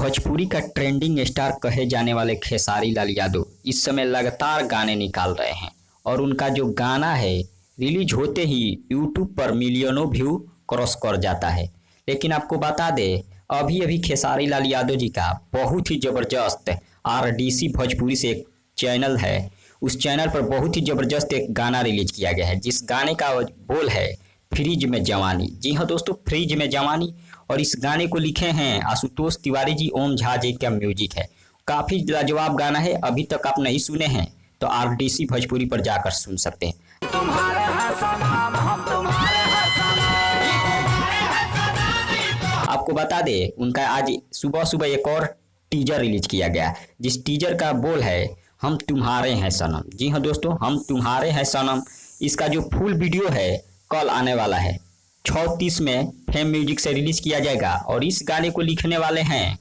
भोजपुरी का trending star कहे जाने वाले खेसारी लाल यादव इस समय लगातार गाने निकाल रहे हैं और उनका जो गाना है रिलीज होते ही यूट्यूब पर मिलियनों व्यू क्रॉस कर जाता है। लेकिन आपको बता दें, अभी अभी खेसारी लाल यादव जी का बहुत ही ज़बरदस्त आरडीसी भोजपुरी से एक चैनल है, उस चैनल पर बहुत ही ज़बरदस्त एक गाना रिलीज किया गया है, जिस गाने का बोल है फ्रिज में जवानी। जी हाँ दोस्तों, फ्रिज में जवानी। और इस गाने को लिखे हैं आशुतोष तिवारी जी, ओम झा जी का म्यूजिक है। काफ़ी लाजवाब गाना है, अभी तक आप नहीं सुने हैं तो आरडीसी भोजपुरी पर जाकर सुन सकते हैं। तुम्हारे हैं सनम, हम तुम्हारे हैं सनम। आपको बता दें, उनका आज सुबह सुबह एक और टीजर रिलीज किया गया, जिस टीजर का बोल है हम तुम्हारे हैं सनम। जी हाँ दोस्तों, हम तुम्हारे हैं सनम। इसका जो फुल वीडियो है कल आने वाला है, 6:30 में फेम म्यूजिक से रिलीज किया जाएगा। और इस गाने को लिखने वाले हैं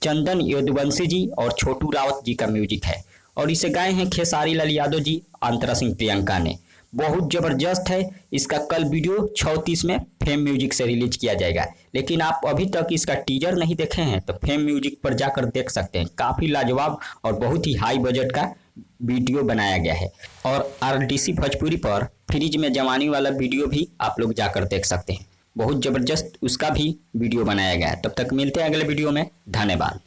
चंदन यदुवंशी जी और छोटू रावत जी का म्यूजिक है और इसे गाए हैं खेसारी लाल यादव जी, अंतरा सिंह प्रियंका ने। बहुत ज़बरदस्त है। इसका कल वीडियो 6:30 में फेम म्यूजिक से रिलीज किया जाएगा। लेकिन आप अभी तक इसका टीजर नहीं देखे हैं तो फेम म्यूजिक पर जाकर देख सकते हैं। काफ़ी लाजवाब और बहुत ही हाई बजट का वीडियो बनाया गया है। और आरडीसी भोजपुरी पर फ्रिज में जवानी वाला वीडियो भी आप लोग जाकर देख सकते हैं, बहुत ज़बरदस्त उसका भी वीडियो बनाया गया है। तब तक मिलते हैं अगले वीडियो में। धन्यवाद।